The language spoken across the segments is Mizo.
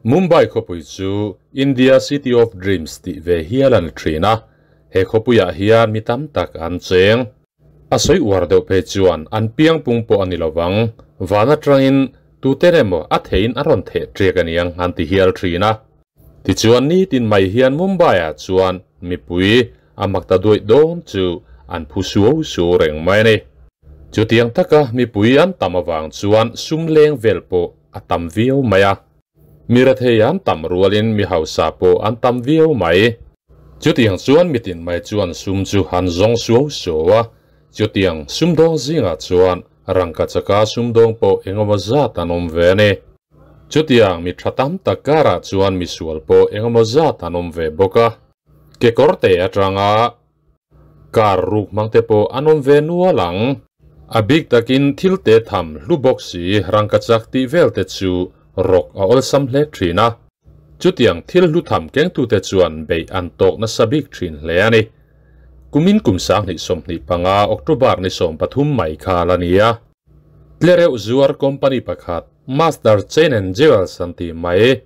Mumbai khawpui chu India City of Dreams tih ve hial a ni thin a, he khawpuiah hian mi tam tak an cheng. A sawi uar deuh phei chuan an piang pung pawh a ni lovang, van atangin tuten emaw a theiin a rawn theh ṭiak a niang an ti hial thin a. Tichuan nitin mai hian Mumbai-ah chuan mipui a mak ta duaih dawn chu an phu suau suau reng mai a ni. Chutiang taka mipui an tam avang chuan sum leng vel pawh a tam viau mai a. Mi rethei an tam rualin mi hausa pawh an tam viau mai. Chutiang chuan mitin mai chuan sum chu an zawng suau suau a, chutiang sumdawng zingah chuan rangka chaka sumdawng pawh engemaw zat an awm ve a ni. Chutiang mi tha tam tak karah chuan misual pawh engemaw zat an awm ve bawk a, kekawr te atanga kar ruk hmang te pawh an awm ve nual ang. A bik takin thil te tham hlu bawk si rangka chak tih vel te chu rawk a awlsam hle thin a. Chutiang thil hlu tham kengtute chuan beih an tawk nasa bik thin hle a ni. Kumin kum 2025 October ni 13 mai kha la ni a. Tlereuh zuar company pakhat Master Chain and Jewels an tih mai.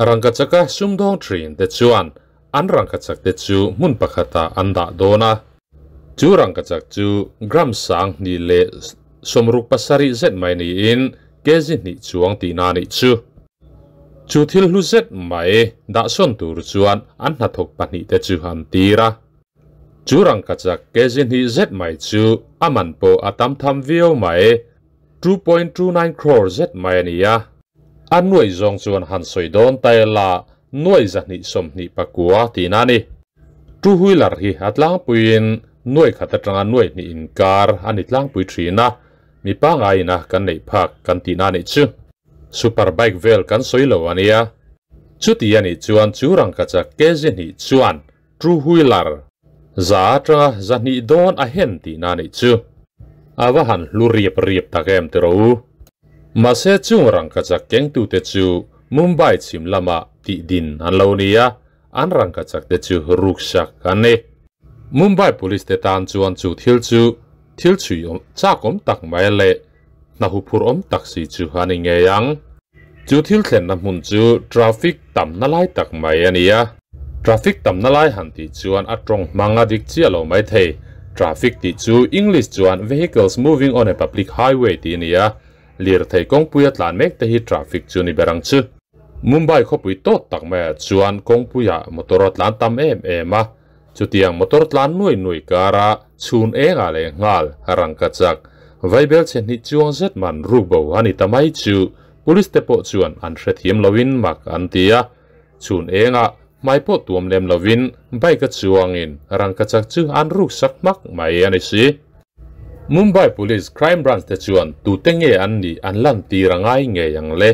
Rangkachaka sumdawng thin te chuan an rangkachak te chu hmun pakhatah an dah dawn a. Chu rangkachak chu gram 1067 zet mai niin kg hnih chuang tihna a nih chu. Chu thil hlu zet mai dahsawn tur chuan an hnathawk pahnih te chu an tir a. Chu rangkachak kg hnih zet mai chu a man pawh a tam tham viau mai. 2.29 crore zet mai a ni a. A nuaih zawng chuan han sawi dawn ta ila nuaih 229 tihna a ni. Two wheeler hi a tlangpuiin nuaih khat atanga nuaih hnih inkar a ni tlangpui thin a, mi pangaina kan neih phak kan tihna a nih chu. Super bike vel kan sawi lo a nia. Chuti a nih chuan chu rangkachak kg hnih chuan Two wheeler za atanga 200 dawn a hen tihna a nih chu. A va han hlu riap riap tak em tiraw u. Mahse chung rangkachak kengtute chu Mumbai chhim lamah tih din an lo ni a, an rangkachak te chu ruksak an ni. Mumbai Police te tan chuan chu thil chu thil chhui chak awm tak mai leh hna huphurh awm tak si chu a ni ngei ang. Chu thil thlenna hmun chu traffic tamna lai tak mai a ni a. Traffic tamna lai han tih chuan a tawng hmang a dik chiah lo mai thei. Traffic tih chu English chuan vehicles moving on a public highway tih a ni a, lirthei kawngpuia tlan mek te hi traffic chu ni ber ang chu. Mumbai khawpui tawt tak maiah chuan kawngpuiah motor a tlan tam em em a, chutiang motor tlan nuai nuai kara chhun engah leh nghal rangkachak vaibel chhe hnih chuang zet man rukbo a ni ta mai chu police te pawh chuan an hrethiam loin mak an ti a, chhun engah hmai pawh tuam lem loin bike a chuangin rangkachak chu an ruksak hmak mai a ni si. Mumbai Police Crime Branch te chuan tute nge an nih an lantir a ngai ngei ang le.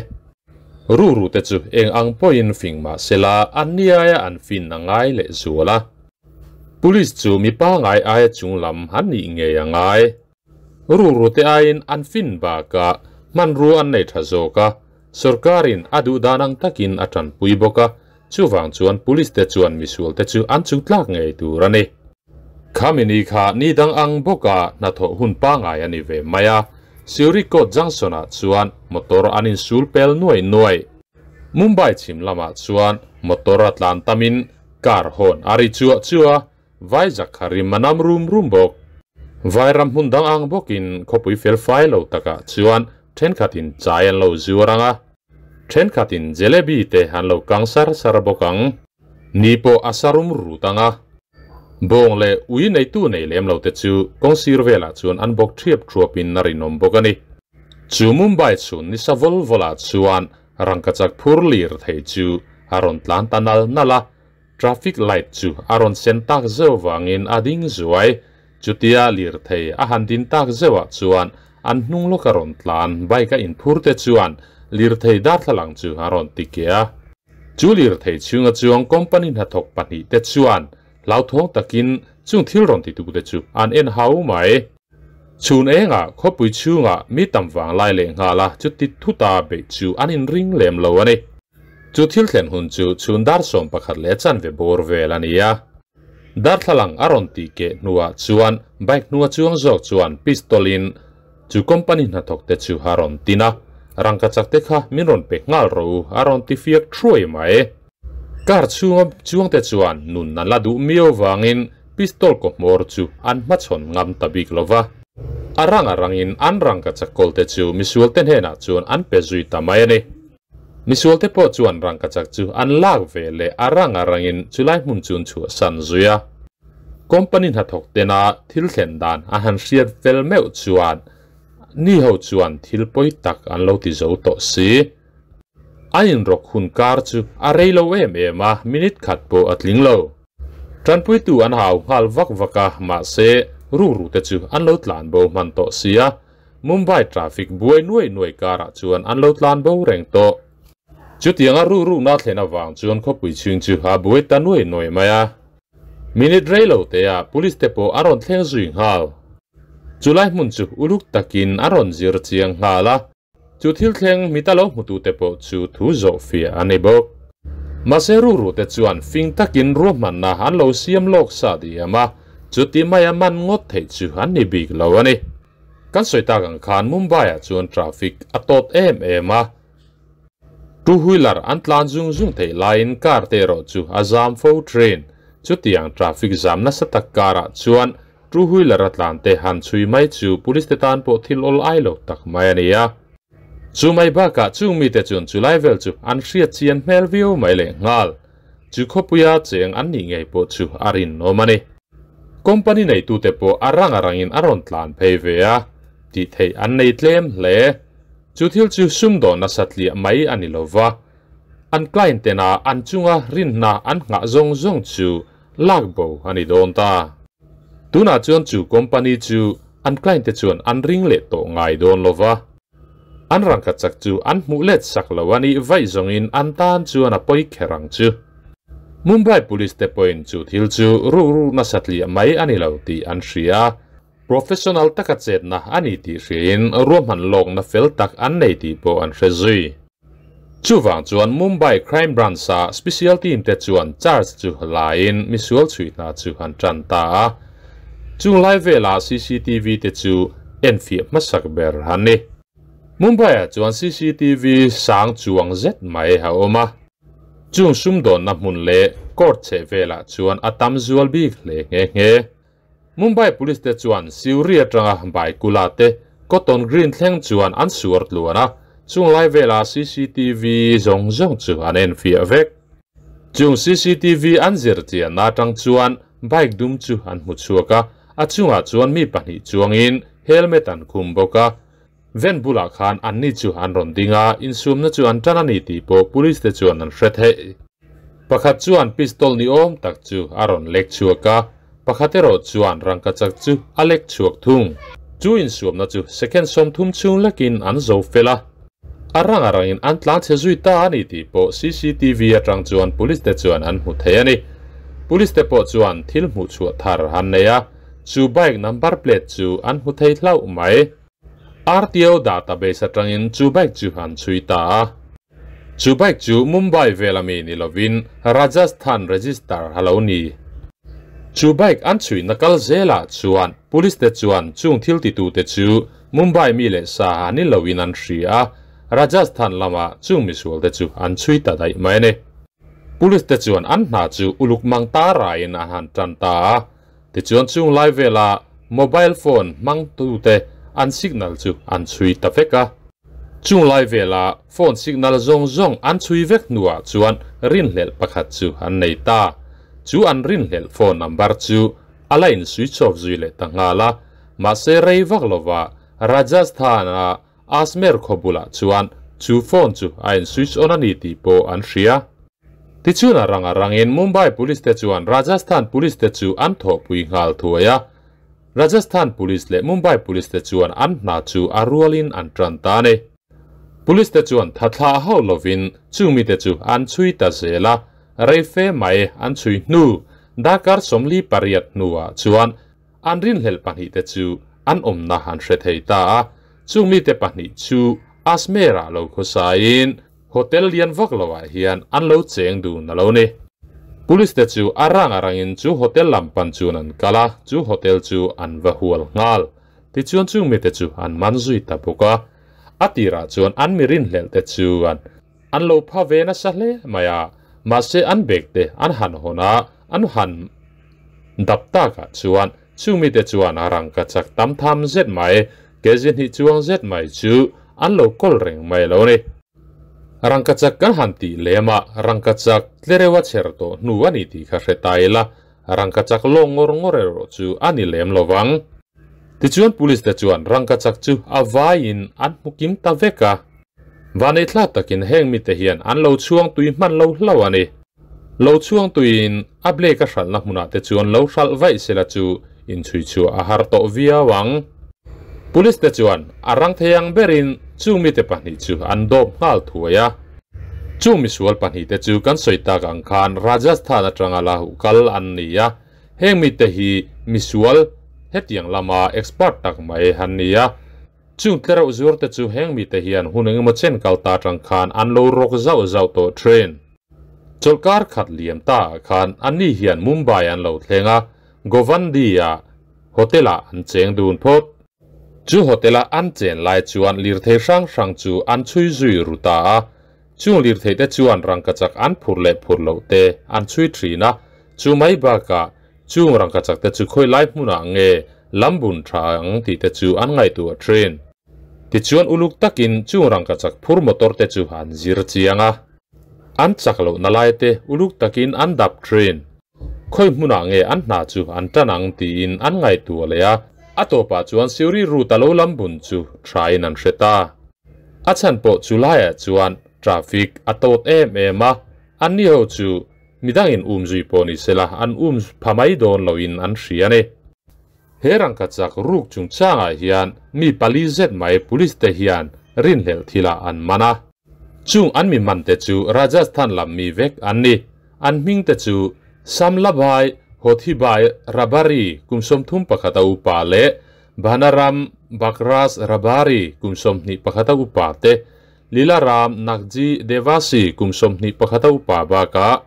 Ruru te chu eng ang pawhin fing mah sela an ni aia an fin a ngai leh zual a. Police chu mi pangai aia chunglam an nih ngei a ngai. Ruru te aiin an fin bakah hmanrua an nei tha zawk a, sorkarin a duh dan ang takin a tanpui bawk a, chuvang chuan police te chuan misual te chu an chungtlak ngei tur a ni. Khami ni kha ni dang ang bawka hnathawh hun pangai a ni ve mai a, Suri Court Junction-ah chuan motor an insul pel nuai nuai. Mumbai chhim lamah chuan motor a tlan tamin car hawn a ri chuah chuah a, vai zakha rim a nam rum rum bawk. Vai ram hmun dang ang bawkin khawpui fel fai lo takah chuan thenkhatin chai an lo zuar ang a, thenkhatin jalebi te an lo kang sar sar bawk ang. Ni pawh a sa rum rut ang a. Bawng leh ui neitu nei lem lo te chu kawng sir velah chuan an bawk thiap thuapin a rinawm bawk a ni. Chu Mumbai chhun nisa vawl vawlah chuan rangkachak phur lir thei chu a rawn tlan ta nal nal a, traffic light chu a rawn sen tak zeuh vangin a ding zuai. Chutia lir thei a han din tak zeuhah chuan an hnung lawka rawn tlan bike a inphur te chuan lirthei darthlalang chu a rawn ti ke a. Chu lirthei chhunga chuang company hnathawk pahnih te chuan hlauthawng takin chung thil rawn ti tute chu an en hau mai. Chhun engah khawpui chhungah mi tam vang lai leh nghal a chuti thuta beih chu an inring lem lo a ni. Chu thil thlen hun chu chhun dar 11 leh chanve bawr vel a ni a. Darthlalang a rawn tih keh hnuah chuan bike hnunga chuang zawk chuan pistol in chu company hnathawk te chu a rawn tin a. Rangkachak te kha min rawn pe nghal rawh u, a rawn ti fiak thuai mai. Car chhunga chuangte chuan nun an la duh miau vangin pistol kaw hmawr chu an hmachhawn ngam ta bik lo va. A rang a rangin an rangkachak kawlte chu misualte hnenah chuan an pe zui ta mai a ni. Misualte pawh chuan rangkachak chu an lak ve leh a rang a rangin chulai hmun chu an chhuahsan zui a. Company hnathawk tena thil thlen dan a han hriat fel meuh chuan ni ho chuan thil pawi tak an lo ti zo tawh si. A inrawk hun kar chu a rei lo em em a, minute khat pawh a tling lo. Tanpuitu an hau nghal vak vak a, mahse rukru te chu an lo tlan bo hman tawh si a, Mumbai traffic buai nuai nuai karah chuan an lo tlan bo reng tawh. Chutianga rukrukna thlen avang chuan khawpui chhung chu a buai ta nuai nuai mai a. Minute rei lo te ah police te pawh a rawn thleng zui nghal. Chulai hmun chu uluk takin a rawn zir chiang nghal a. Chu thil thleng mita lo hmutute pawh chu thu zawh fiah a ni bawk. Mahse rurute chuan fing takin ruahmanna an lo siam lawk sa diam a, chuti maia man ngawt theih chu an ni bik lo a ni. Kan sawi tak ang khan Mumbai-ah chuan traffic a tawt em em a, two wheeler an tlan zung zung theih laiin car te erawh chu a zam fo thin. Chutiang traffic zam nasa tak karah chuan Two wheeler a tlan te han chhui mai chu police te tan pawh thil awl ai lo tak mai a ni a. Chu mai bakah chung mite chuan chu lai vel chu an hriat chian hmel viau mai leh nghal. Chu khawpuia cheng an nih ngei pawh chu a rinawm a ni. Company neitute pawh a rang a rangin a rawn tlan phei ve a, tih theih an nei tlem hle. Chu thil chu sumdawn nasa tliah mai a ni lova, an client tena an chunga rinna an nghah zawng zawng chu lak bo a ni dawn ta. Tunah chuan chu company chu an client te chuan an ring leh tawh ngai dawn lo va. An rangkachak chu an hmuh let sak lo a nih vaih zawngin an tan chuan a pawi kher ang chu. Mumbai Police te pawhin chu thil chu ruk ruk nasa tliah mai a ni lo tih an hria. Professional taka chetna a ni tih hriain ruahman lawkna fel tak an nei tih pawh an hre zui. Chuvang chuan Mumbai Crime Branch-a special team te chuan charge chu laiin misual chhui hna chu an tan ta a. Chung lai velah cctv te chu enfiah hmasak ber an ni. Mumbai-ah chuan cctv sang chuang zet mai a awm a. Chung sumdawnna hmun leh court chheh velah chuan a tam zual bik hle nghe nghe. Mumbai Police te chuan Siuri atanga Baikula te Cotton Green thleng chuan an suar tluan a, chung lai vela cctv zawng zawng chu an enfiah vek. Chung cctv an zir chianna atang chuan bike dum chu an hmu chhuak a, a chungah chuan mi pahnih chuangin helmet an khum bawk a. Van bulah khan anni chu an rawn ding a, insumna chu an tan a ni tih pawh police te chuan an hre theih. Pakhat chuan pistol ni awm tak chu a rawn lek chhuak a, pakhat erawh chuan rangkachak chu a lek chhuak thung. Chu insuamna chu second 30 chhung lekin an zo fel a, a rang a rangin an tlan chhe zui ta a ni tih pawh cctv atang chuan police te chuan an hmu thei a ni. Police te pawh chuan thil hmuh chhuah thar an nei a, chu bike number plate chu an hmu thei hlauh mai. RTO database atangin chu bike chu an chhui ta a. Chu bike chu Mumbai vela mi ni lovin Rajasthan register a lo ni. Chu bike an chhuina kal zelah chuan police te chuan chung thil titute chu Mumbai mi leh sa ni loin an hria a, Rajasthan lama chung misual te chu an chhui ta daih mai a ni. Police te chuan an hna chu uluk mang ta raiin an han tan ta a. Tichuan chung lai vela mobile phone hmangtute an signal chu an chhui ta vek a. Chung lai vela phone signal zawng zawng an chhui vek hnuah chuan rinhlelh pakhat chu an nei ta. Chu an rinhlelh phone number chu a la in switch off zui leh ta nghal a. Mahse rei vak lova Rajasthan-a Ajmer khaw bulah chuan chu phone chu a in switch on a ni tih pawh an hria. Tichuan a rang a rangin Mumbai Police te chuan Rajasthan Police te chu an thawhpui nghal thuai a. Rajasthan Police leh Mumbai Police te chuan an hna chu a rualin an tan ta a ni. Police te chuan thathla hauh lovin chung mite chu an chhui ta zel a, rei fe mai an chhui hnu darkar 48 hnuah chuan an rinhlelh pahnih te chu an awmna an hre thei ta a. Chung mite pahnih chu Ajmer-ah lo khawsain hotel lian vak lovah hian an lo cheng dun a lo ni. Police te chu a rang a rangin chu hotel lam pan chuan an kal a, chu hotel chu an va hual nghal. Tichuan chung mite chu an man zui ta bawk a. A tirah chuan an mi rinhlelh te chuan an lo pha ve nasa hle mai a, mahse an bag te an han hawn a, an han dap takah chuan chumi te chuan a rangkachak tam tham zet mai, kg hnih chuang zet mai chu an lo kawl reng mai lo a ni. Rangkachak kan han tih lem a, rangkachak tlereuha chher tawh hnu a ni tih kha hre ta ila, rangkachak lawng ngawr ngawr erawh chu a ni lem lo vang. Tichuan police te chuan rangkachak chu a vaiin an hmu kim ta vek a. Vanei thla takin heng mite hian an lo chhuang tui hman lo hlauh a ni. Lo chhuang tuiin a blake a hralhna hmunah te chuan lo hralh vaih sela chu inchhui chhuah a har tawh viau ang. Police te chuan a rang thei ang berin chung mite pahnih chu an dawp nghal thuai a. Chung misual pahnih te chu kan sawi tak ang khan Rajasthan atanga la huh kal an ni a. Heng mite hi misual hetiang lama expert tak mai an ni a. Chung tlereuh zuar te chu heng mite hian hun engemaw chen kal ta atang khan an lo rawk zauh zauh tawh thin. Chawlhkar khat liam ta ah khan anni hian Mumbai an lo thleng a, Govandi-a hotel-ah an cheng dun phawt. Chu hotel-a an chen lai chuan lirthei hrang hrang chu an chhui zui ru ta a, chung lirthei te chuan rangkachak an phur leh phur loh te an chhui thin a, chu mai bakah Chung rangkachak te chu khawi lai hmunah nge lambun tha ang tih te chu an ngaihtuah thin. Tichuan uluk takin chung rangkachak phur motor te chu an zir chiang a. An chak lohna lai te uluk takin an dap thin. Khawi hmunah nge an hna chu an tan ang tiin an ngaihtuah leh a, a tawpah chuan Siuri route a lo lambun chu thain an hre ta. A chhan pawh chu laiah chuan traffic a tawt em em a, anni ho chu Midangin um zui pawh ni sela an um pha mai dawn loin an hria a ni. He rangkachak ruk chungchangah hian mi pali zet mai police te hian rinhlelh thilah an man a. Chung an mi man te chu Rajasthan lam mi vek an ni. An hming te chu Samlabhai Hothibai Rabari kum 31 a upa leh Bhanaram Bakras Rabari kum 21 a upa te Lilaram Nagji Devasi kum 21 a upa bakah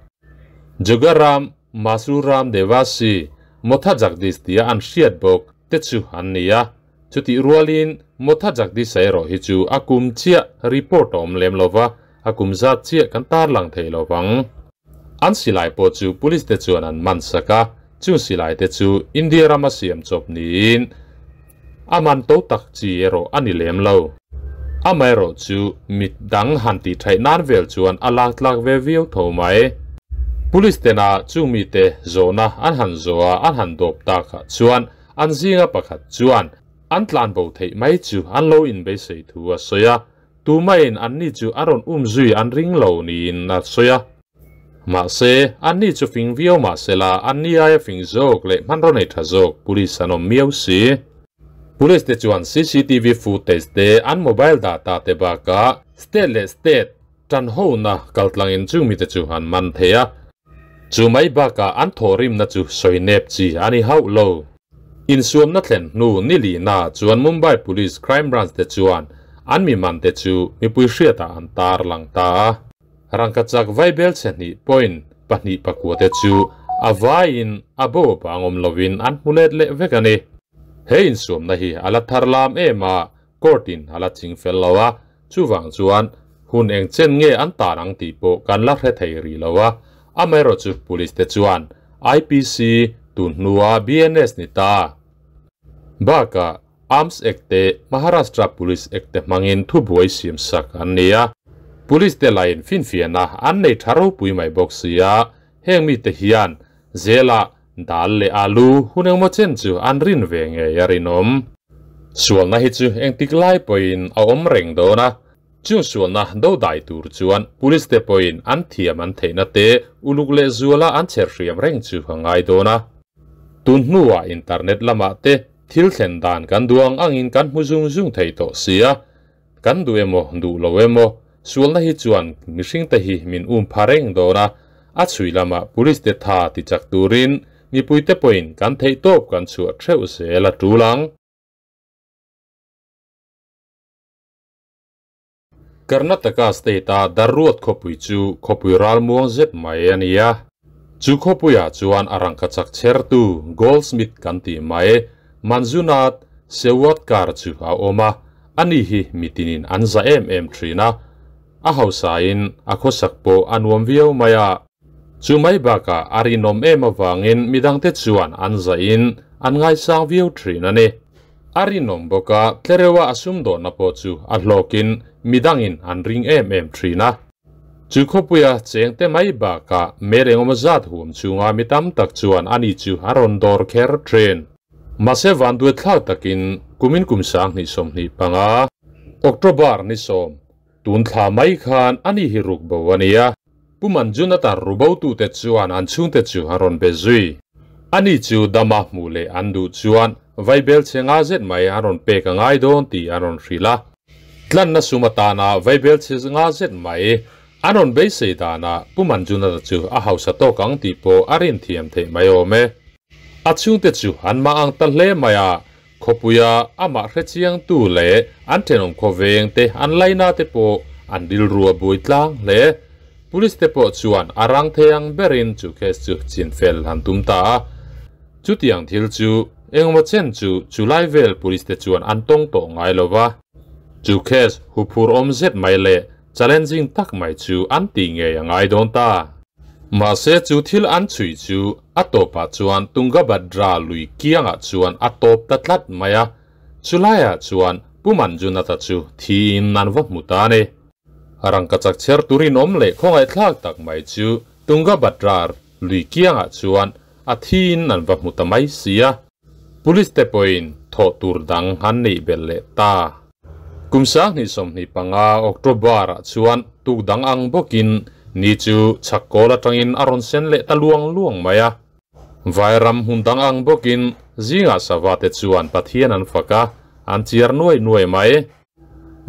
Jogaram Masruram Devasi Motha Jagdish tia an hriat bawk te chu an ni a. Chutih rualin Motha Jagdish a erawh hi chu a kum chiah report a awm lem lova, a kum zat chiah kan tarlang thei lo vang. An silai pawh chu police te chuan an man sak a, chung silai te chu India rama siam chawp niin a man to tak chi erawh a ni lem lo. Amaherawh chu mit dang han tih thaih nan vel chuan a lak tlak ve viau tho mai. Police tena chung mite zawhna an han zawh a an han dawp takah chuan an zinga pakhat chuan an tlanbo theih mai chu an lo inbeisei thu a sawi a, Tumain anni chu a rawn um zui an ring lo niin a sawi a. Mahse, anni chu fing viau mah sela anni aia fing zawk leh hmanraw nei tha zawk police an awm miau si. Police te chuan cctv footage te an mobile data te bakah state leh state tan hona kaltlangin chung mite chu an man thei a. Chu mai bakah an thawhrimna chu sawi nep chi a ni hauh lo. Insuamna thlen hnu ni lihna chuan Mumbai Police Crime Branch te chuan an mi man te chu mipui hriatah an tar lang ta a. Rangkachak vaibel chhe hnih point pahnih pakua te chu a vaiin a bo bang awm lovin an hmu let leh vek a ni. He insuamna hi a la thar lam em a, court in a la ching fel lo a, chuvang chuan hun eng chen nge an tan ang tih pawh kan la hre thei rih lo a, amaherawh chu police te chuan IPC tun hnua BNS ni ta bakah Arms Act te Maharashtra Police Act te hmangin thubuai siam sak an ni a, police te lain finfiahna an nei tha ropui mai bawk si a, heng mite hian zela Dal leh alu hun engmaw chen chu an rin ve ngei a rinawm. Sualna hi chu engtik lai pawhin a awm reng dawn a, chung sualna do dai tur chuan police te pawhin an thiam an theihna te uluk leh zuala an chher hriam reng chu a ngai dawn a. Tun hnuah internet lamah te thil thlen dan kan duh ang angin kan hmu zung zung thei tawh si a, kan duh emaw duh lo emaw sualna hi chuan mihring te hi min um pha reng dawn a, a chhui lamah police te tha ti chak turin mipui te pawhin kan theih tawp kan chhuah theuh zel a tul ang. Karnataka state a Dharwad khawpui chu khawpui ralmuang zet mai a ni a, chu khawpuiah chuan a rangkachak chhertu goldsmith kan tih mai Manjunath Sewadkar chu a awm a. Ani hi mitinin an za em em thin a, a hausain a khawsak pawh a nuam viau mai a. Chu mai bakah a rinawm em avangin midangte chuan an zahin an ngaisang viau thin a ni. A rinawm bawk a, tlereuha a sumdawnna pawh chu a hlawkin midangin an ring em em thin a. Chu khawpuia chengte mai bakah mer engemaw zat huam chunga mi tam tak chuan ani chu a rawn dawr kher thin. Mahse vanduai thlak takin kumin kum 2025, October ni 10, tun thla mai khan ani hi ruk bo a ni a. Pu Manjunatha rubotute chuan an chhungte chu a rawn be zui. Ani chu dama hmuh leh an duh chuan vaibel chhe nga zet mai an rawn pek a ngai dawn tih an rawn hrilh a. Tlanna sum atana vaibel chhe nga zet mai an rawn beisei danah Pu Manjunatha chu a hausa tawk ang tih pawh a rinthiam theih mai awm e. A chhungte chu an mah ang ta hle mai a, khawpuia amah hrechiangtu leh an thenawm khawveng te an laina te pawh an rilru a buai tlang hle. Police te pawh chuan a rang thei ang berin chu case chu chinfel han tum ta a. Chutiang thil chu engemaw chen chu chulai vel police te chuan an tawng tawh ngai lo va. Chu case huphur awm zet mai leh challenging tak mai chu an tih ngei a ngai dawn ta. Mahse chu thil an chhui chu a tawpah chuan Tungabhadra lui kiangah chuan a tawp ta tlat mai a, chulaiah chuan Pu Manjunatha chu thiin an va hmu ta a ni. Rangkachak chher turin awm leh khawngaihthlak tak mai chu Tungabhadra lui kiangah chuan a thiin an va hmu ta mai si a. Police te pawhin thawh tur dang an neih belh leh ta. Kum 2025 October-ah chuan tuk dang ang bawkin ni chu chhak kawl atangin a rawn sen leh ta luang luang mai a. Vairam hmun dang ang bawkin zingah sava te chuan Pathian an fak a, an chiar nuai nuai mai.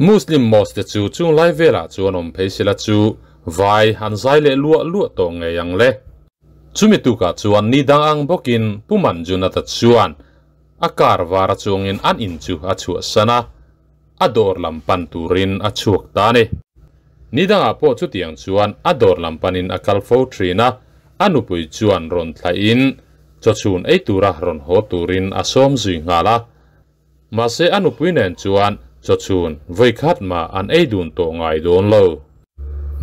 Muslim mosque te chu chung lai velah chuan awm phei sela chu vai an zai leh luah luah tawh ngei ang le. Chumi tukah chuan ni dang ang bawkin Pu Manjunatha chuan a car var atangin an in chu a chhuahsan a, a dawr lam pan turin a chhuak ta a ni. Ni dangah pawh chutiang chuan a dawr lam panin a kal fo thin a, a nupui chuan rawn thlaihin chawchhun ei tura rawn haw turin a sawm zui nghal a. Mahse a nupui nen chuan chawchhun vawikhat mah an ei dun tawh ngai dawn lo.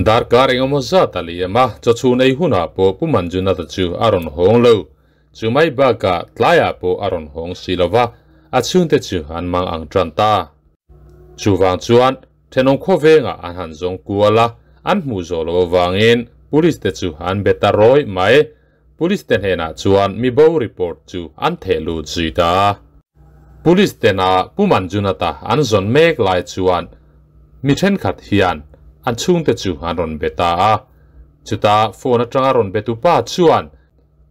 Darkar engemaw zat a liam a, chawchhun ei hunah pawh Pu Manjunatha chu a rawn hawng lo. Chumai bakah tlaiah pawh a rawn hawng si lova, a chhungte chu an mang ang tan ta. Chuvang chuan thenawm khawvengah an han zawng kual a, an hmuh zawh loh avangin police te chu an be ta rawih mai. Police te hnenah chuan mi bo report chu an theh lut zui ta a. Police tena Pu Manjunatha an zawn mek lai chuan mi thenkhat hian an chhungte chu an rawn be ta a. Chutah phone atanga rawn be tu pa chuan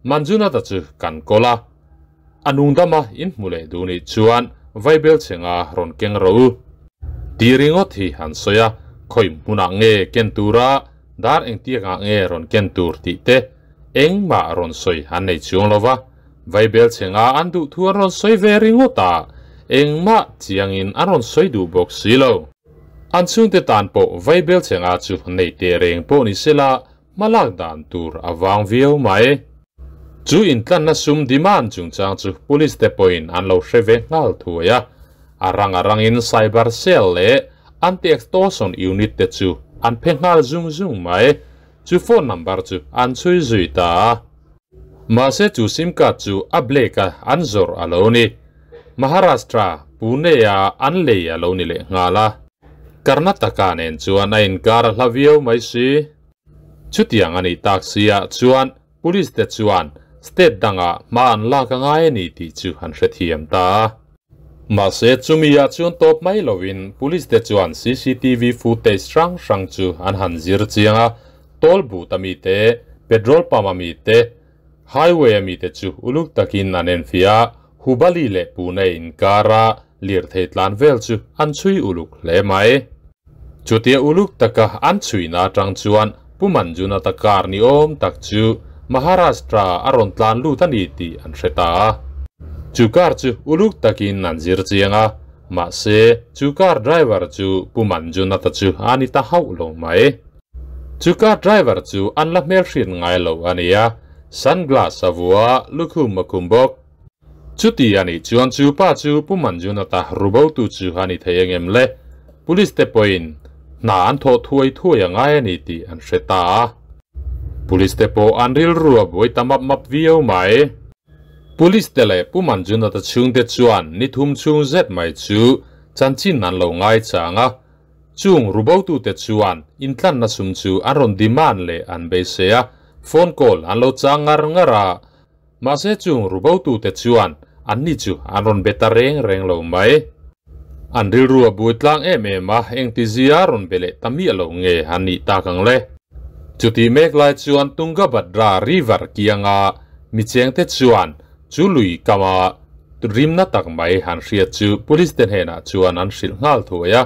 Manjunatha chu kan kawl a, a nungdama in hmu leh duh nih chuan vaibel chhenga rawn keng rawh u tih ringawt hi an sawi a, khawi hmunah nge ken tura dar engtiangah nge rawn ken tur tih te engmah rawn sawi an nei chuang lo va, vaibel chhenga an duh thu an rawn sawi ve ringawt a, engmah chiangin an rawn sawi duh bawk si lo. An chhungte tan pawh vaibel chhenga chu nei teh reng pawh ni sela hmalak dan tur a vang viau mai. Chu intlanna sum demand chungchang chu police te pawhin an lo hre ve nghal thuai a, a rang a rangin cyber cell leh anti-extortion unit te chu an phe nghal zung zung mai. Chu phone number chu an chhui zui ta a. Mahse chu sim card chu a black a an zawrh a lo ni. Maharashtra, Pune a an lei a lo ni leh nghal a. Karnataka nen chuan a inkar a hla viau mai si. Chutiang a nih tak si ah chuan police te chuan state dangah hma an lak a ngai a ni tih chu an hrethiam ta a. Mahse chumi ah chuan tawp mai lovin police te chuan CCTV footage hrang hrang chu an han zir chiang a, toll booth a mi te, petrol pump a mi te, highway a mi te chu uluk takin an enfiah a, Hubali leh Pune inkara lirthei tlan vel chu an chhui uluk hle mai. Chutia uluk taka an chhuina atang chuan Pu Manjunatha car ni awm tak chu Maharashtra a rawn tlan lut a ni tih an hre ta a. Chu car chu uluk takin an zir chiang a, mahse chu car driver chu Pu Manjunatha chu a ni ta hauh lo mai. Chu car driver chu an la hmelhriat ngai lo a ni a, sunglass a vua lukhum a khum bawk. Chuti a nih chuan chu pa chu Pu Manjunatha rubo tu chu a ni thei engem le? Police te pawhin hna an thawh thuai thuai a ngai a ni tih an hre ta a. Police te pawh an rilru a buai ta map map viau mai. Police te leh Pu Manjunatha chhungte chuan ni thum chhung zet mai chu chanchin an lo ngai chang a. Chung rubotute chuan intlanna sum chu an rawn demand leh an beisei a, phone call an lo chang ngar ngar a. Mahse chung rubotute chuan anni chu an rawn be ta reng reng lo mai. An rilru a bui tlang em em a, engtizia rawn be leh ta miah lo nge an nih tak ang le? Chutih mek lai chuan Tungabhadra River kianga michengte chuan chu lui kama rimna tak mai han hriat chu police te hnenah chuan an hrilh nghal thuai a,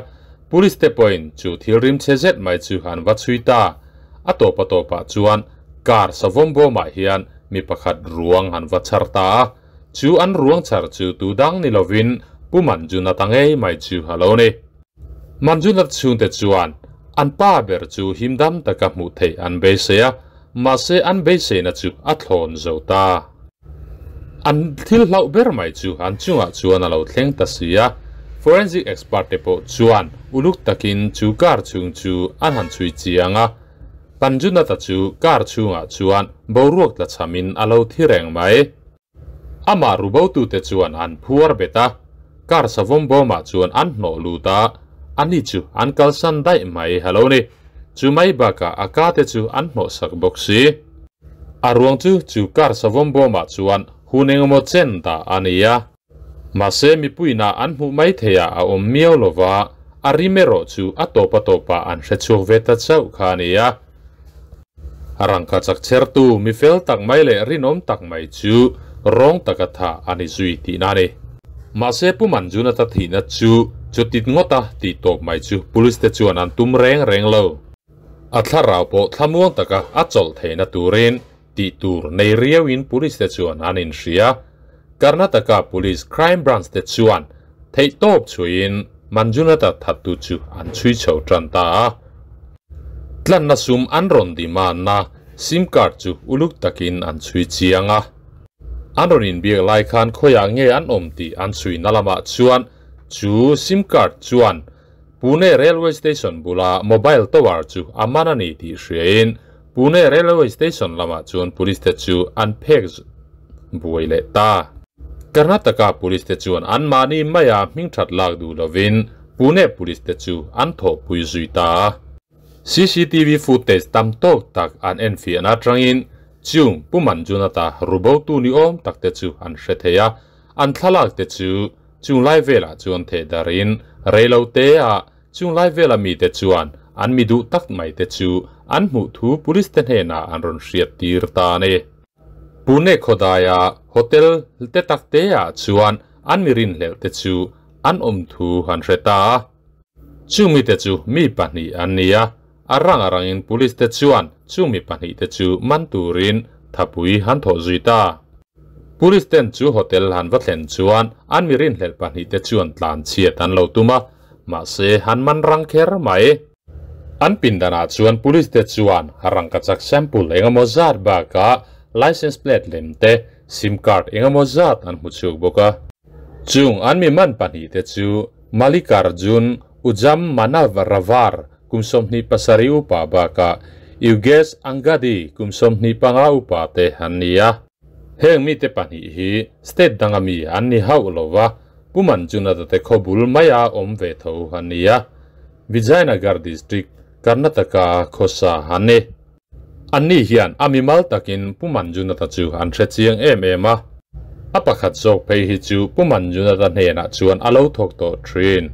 police te pawhin chu thil rim chhe zet mai chu an va chhui ta. A tawp a tawpah chuan car savawm bawmah hian mi pakhat ruang an va chhar ta a, chu an ruang chhar chu tu dang ni lovin Pu Manjunatha ngei mai chu a lo ni. Manjunath chhungte chuan an pa ber chu himdam taka hmuh theih an beisei a, mahse an beiseina chu a thlawn zo ta. An thil hlauh ber mai chu an chungah chuan a lo thleng ta si a, forensic expert te pawh chuan uluk takin chu car chhung chu an han chhui chiang a, Panjunatha chu car chhungah chuan boruak tla chhamin a lo thi reng mai. Amah rubotute chuan an phuar bet a, car savawm bawmah chuan an hnawh lut a, ani chu an kalsan daih mai a lo ni. Chu mai bakah a ka te chu an hnawhsak bawk si. A ruang chu chu car savawm bawmah chuan hun engemaw chen dah a ni a. Mahse mipuiin a an hmuh mai theiah a awm miau lova, a rim erawh chu a tawp a tawpah an hre chhuak ve ta chauh kha a ni a. Rangka chak chhertu mi fel tak mai leh rinawm tak mai chu rawng taka tha a ni zui tihna a ni. Mahse Pu Manjunatha thihna chu chutit ngawta tih tawp mai chu police te chuan an tum reng reng lo. A thlarau pawh thlamuang taka a chawlh theihna turin tih tur nei riauin police te chuan an inhria. Karnataka Police Crime Branch te chuan theihtawp chhuiin Manjunatha thattu chu an chhui chho tan ta a. Tlanna sum an rawn demand-na sim card chu uluk takin an chhui chiang a. An rawn inbiak lai khan khawiah nge an awm tih an chhuina lamah chuan chu sim card chuan Pune Railway Station bula mobile tower chu a man a ni tih hriain Pune Railway Station lamah chuan police te chu an phek buai leh ta. Karnataka police te chuan anmahni maia hmingthat lak duh lovin Pune police te chu an thawhpui zui ta a. CCTV footage tam tawk tak an enfiahna atangin chung Pu Manjunatha rubotu ni awm tak te chu an hre thei a, an thlalak te chu Chung lai velah chuan theh darin reilo te ah chung lai vela mite chuan an mi duh tak mai te chu an hmuh thu police te hnenah an rawn hriat tir ta a ni. Pune khawdaia hotel te tak te ah chuan an mi rinhlelh te chu an awm thu an hre ta a. Chung mite chu mi pahnih an ni a, a rang a rangin police te chuan chung mi pahnih te chu man turin thapui han thawh zui ta. Police ten chu hotel han va thlen chuan an mi rinhlelh pahnih te chuan tlan chhiat an lo tum a, mahse han man rang kher mai. An pindanah chuan police te chuan rangkachak sample engemaw zat bakah license plate lem te, sim card engemaw zat an hmu chhuak bawk a. Chung an mi man pahnih te chu Mallikarjun Ujam Manav Ravar kum 27 upa bakah Yugesh Angadi kum 25 upa te an ni a. Heng mite pahnih hi state danga mi an ni hauh lova, Pu Manjunatha te khawbul maia awm ve tho an ni a, Vijayanagar district, Karnataka khawsa an ni. Anni hian a mimal takin Pu Manjunatha chu an hre chiang em em a, a pakhat zawk phei hi chu Pu Manjunatha hnenah chuan a lo thawk tawh thin.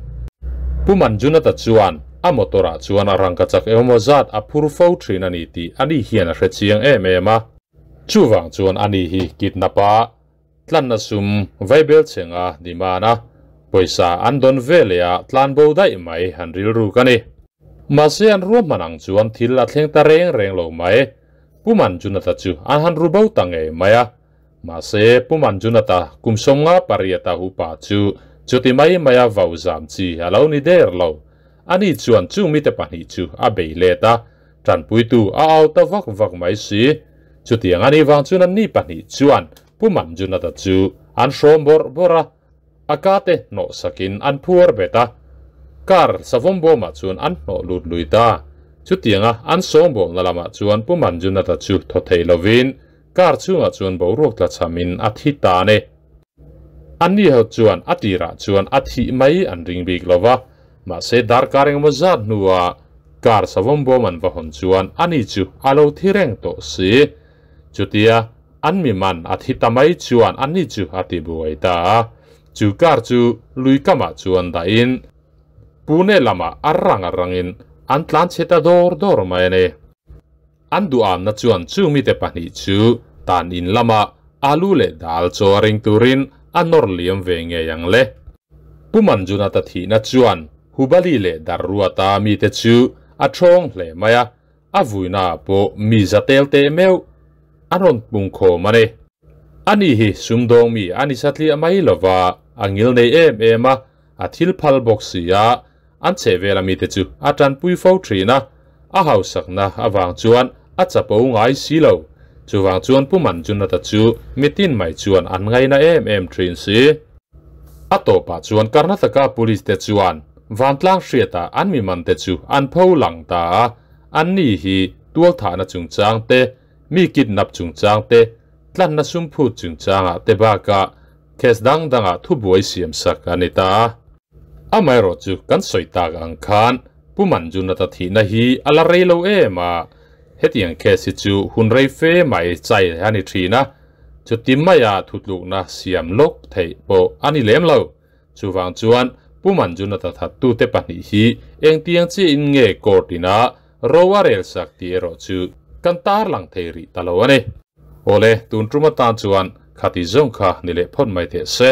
Pu Manjunatha chuan a motor-ah chuan a rangkachak emaw zat a phur fo thin a ni tih ani hian a hre chiang em em a. Chuvang chuan ani hi kidnap a, tlanna sum vaibel chhenga demand a, pawisa an dawn ve leh a tlan bo daih mai han rilru ka ni. Mahse an ruahman ang chuan thil a thleng ta reng reng lo mai. Pu Manjunatha chu an han ru bo ta ngei mai a. Mahse Pu Manjunatha kum 58 a upa chu chuti mai maia vau zam chi a lo ni der lo. Ani chuan chung mite pahnih chu a bei let a, Tanpuitu a au ta vak vak mai si. Chutiang a nih vang chuan anni pahnih chuan Pu Manjunatha chu An hrawm bawrh bawrh a, a ka te hnawh sakin an phuar bet a, car savawm bawmah chuan an hnawh lut lui ta. Chutianga an sawngbawlna lamah chuan Pu Manjunatha chu thaw thei lovin car chhungah chuan boruak tla chhamin a thi ta a ni. Anni ho chuan a tirah chuan a thih mai an ring bik lo va, mahse darkar engemaw zat hnuah car savawm bawm an va hawn chuan ani chu a lo thi reng tawh si. Chutia an mi man a thi ta mai chuan anni chu a ti buai ta a, chu car chu lui kamah chuan dahin Pune lamah a rang a rangin an tlan chhe ta dawr dawr mai a ni. An duhamna chuan chu mite pahnih chu tan in lama alu leh dal chaw a ring turin a nawr liam ve ngei ang le. Pu Manjunatha thihna chuan Hubali leh Darruata mite chu a thawng hle mai a, a vuina ah pawh mi za tel teh meuh an rawn pung khawm a ni. Ani hi sumdawng mi a ni satliah mai lova, a ngil nei em em a, a thil phal bawk si a, an chhehvel ami te chu a tanpui fo thin a, a hausakna avang chuan a chapo ngai si lo. Chuvang chuan Pu Manjunatha chu mitin mai chuan an ngaina em em thin si. A tawpah chuan Karnataka Police te chuan vantlang hriatah an mi man te chu an pho lang ta a, anni hi tualthahna chungchang te, mi kidnap chungchang te, tlanna sumphut chungchangah te bakah case dang dangah thubuai siam sak a ni ta a. Amaherawh chu kan sawi tak ang khan Pu Manjunatha thihna hi a la rei lo em a, hetiang case hi chu hun rei fe mai chai a ni thin a, chuti maia thutlukna siam lawk theih pawh a ni lem lo. Chuvang chuan Pu Manjunatha thattute pahnih hi engtiang chiahin nge court ina ro a rel sak tih erawh chu kan tarlang thei rih ta lo a ni. Awle, tun tum atan chuan khati zawng kha ni leh phawt mai teh se.